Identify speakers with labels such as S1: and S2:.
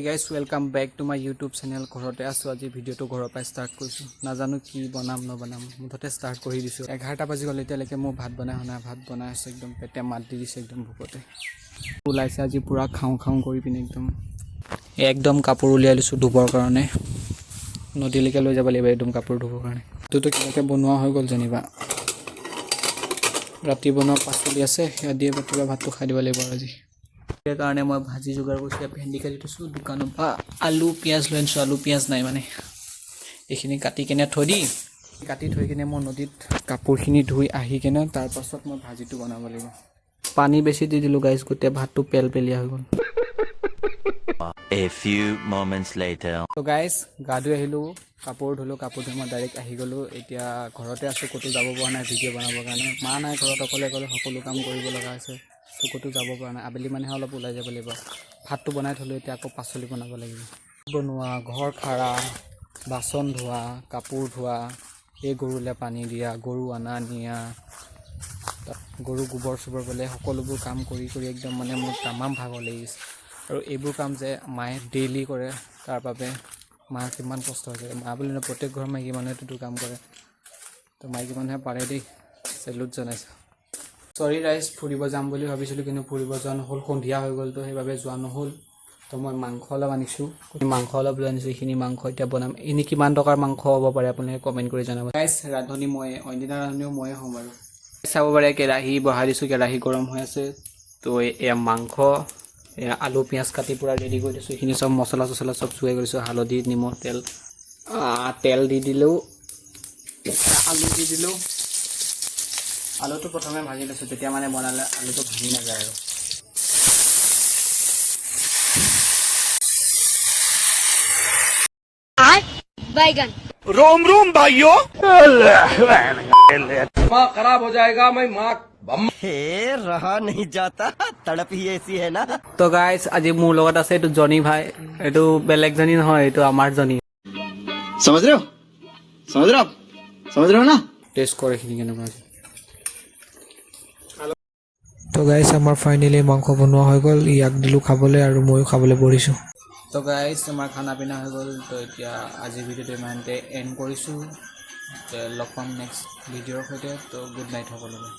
S1: Guys, welcome back to my YouTube channel. ঘৰতে আছোঁ, আজি ভিডিঅ'টো ঘৰৰ পৰাই ষ্টাৰ্ট কৰিছোঁ। নাজানো কি বনাম নবনাম, মুঠতে ষ্টাৰ্ট কৰি দিছোঁ। 11টা বাজি গ'ল, এতিয়ালৈকে মোৰ ভাত বনাই হোৱা নাই। ভাত বনাই আছোঁ, একদম পেটে মাত দি দিছে, একদম ভোকতে ওলাইছে। আজি পূৰা খাওঁ খাওঁ কৰি পিনে একদম একদম কাপোৰ উলিয়াই লৈছোঁ ধুবৰ কাৰণে। নদীলৈকে লৈ যাব লাগিব একদম কাপোৰ ধুবৰ কাৰণে। এইটোতো কিবাকৈ বনোৱা হৈ গ'ল যেনিবা। ৰাতি বনোৱা পাচলি আছে, সেয়া দিয়ে ৰাতিপুৱা ভাতটো খাই দিব লাগিব। আৰু আজি সেইকাৰণে মই ভাজি যোগাৰ কৰিছোঁ। ভেন্দি কাটি থৈছোঁ, দোকানৰ পৰা আলু পিঁয়াজ লৈ আনিছোঁ। আলু পিঁয়াজ নাই মানে এইখিনি কাটি কেনে থৈ দি, কাটি থৈ কিনে মই নদীত কাপোৰখিনি ধুই আহি কেনে তাৰপাছত মই ভাজিটো বনাব লাগিব। পানী বেছি দি দিলোঁ গাইজ, গোটেই ভাতটো পেল পেলীয়া হৈ গ'ল।
S2: A few moments later.
S1: তো গাইজ, গা ধুই আহিলোঁ, কাপোৰ ধুলোঁ। কাপোৰ ধুই মই ডাইৰেক্ট আহি গ'লোঁ। এতিয়া ঘৰতে আছোঁ, ক'তো যাব পৰা নাই ভিডিঅ' বনাবৰ কাৰণে। মা নাই ঘৰত, অকলে অকলে সকলো কাম কৰিব লগা হৈছে। তো ক'তো যাব পৰা নাই, আবেলি মানেহে অলপ ওলাই যাব লাগিব। ভাতটো বনাই থ'লোঁ, এতিয়া আকৌ পাচলি বনাব লাগিব। বনোৱা, ঘৰ সাৰা, বাচন ধোৱা, কাপোৰ ধোৱা, এই গৰুলৈ পানী দিয়া, গৰু অনা নিয়া, তাত গৰু গোবৰ চোবৰ পেলাই সকলোবোৰ কাম কৰি কৰি একদম মানে মোৰ তামাম ভাগৰ লাগি গৈছে। আৰু এইবোৰ কাম যে মায়ে ডেইলি কৰে, তাৰ বাবে মাৰ কিমান কষ্ট হৈছে। মা বুলি নহয়, প্ৰত্যেক ঘৰৰ মাইকী মানুহেতো এইটো কাম কৰে। তো মাইকী মানুহে পাৰে দেই, চেলুট জনাইছোঁ। চৰি ৰাইজ, ফুৰিব যাম বুলি ভাবিছিলোঁ, কিন্তু ফুৰিব যোৱা নহ'ল। সন্ধিয়া হৈ গ'ল, তো সেইবাবে যোৱা নহ'ল। তো মই মাংস অলপ আনিছোঁ, মাংস অলপ লৈ আনিছোঁ। এইখিনি মাংস এতিয়া বনাম। এনেই কিমান টকাৰ মাংস হ'ব পাৰে, আপোনালোকে কমেণ্ট কৰি জনাব। ৰাইজ, ৰান্ধনি মই, অইনদিনা ৰান্ধনিও ময়ে হ'ম বাৰু। চাব পাৰে, কেৰাহী বহাই দিছোঁ, কেৰাহী গৰম হৈ আছে। তো এয়া মাংস, এয়া আলু পিঁয়াজ কাটি পূৰা ৰেডি কৰি দিছোঁ। এইখিনি চব মছলা চছলা চব চুৱাই কৰিছোঁ, হালধি, নিমখ, তেল। তেল দি দিলোঁ, আলু দি দিলোঁ। আলুটো প্ৰথমে ভাজি লৈছোঁ, তেতিয়া মানে বনালে আলুটো ভাঙি নাযায়। আৰু
S3: बैगन।
S4: रोम रोम भाइयों।
S5: खराब हो जाएगा, मैं माँ
S6: हे, रहा नहीं जाता, तड़प ही ऐसी है ना।
S1: তো গাইজ, আজি মোৰ লগত আছে এইটো জনী ভাই। এইটো বেলেগ জনী নহয়, এইটো আমাৰ জনী।
S4: समझ रहे हो? समझ रहे हो आप? समझ रहे हो ना?
S1: টেষ্ট কৰে এইখিনি কেনেকুৱা হৈছে।
S7: তো গাইছ, আমাৰ ফাইনেলি মাংস বনোৱা হৈ গ'ল। ইয়াক দিলোঁ খাবলৈ আৰু ময়ো খাবলৈ বহিছোঁ।
S1: তো গাইজ, আমাৰ খানা পিনা হৈ গ'ল। তো এতিয়া আজিৰ ভিডিঅ'টো ইমানতে এণ্ড কৰিছোঁ। লগ পাম নেক্সট ভিডিঅ'ৰ সৈতে। তো গুড নাইট সকলোকে।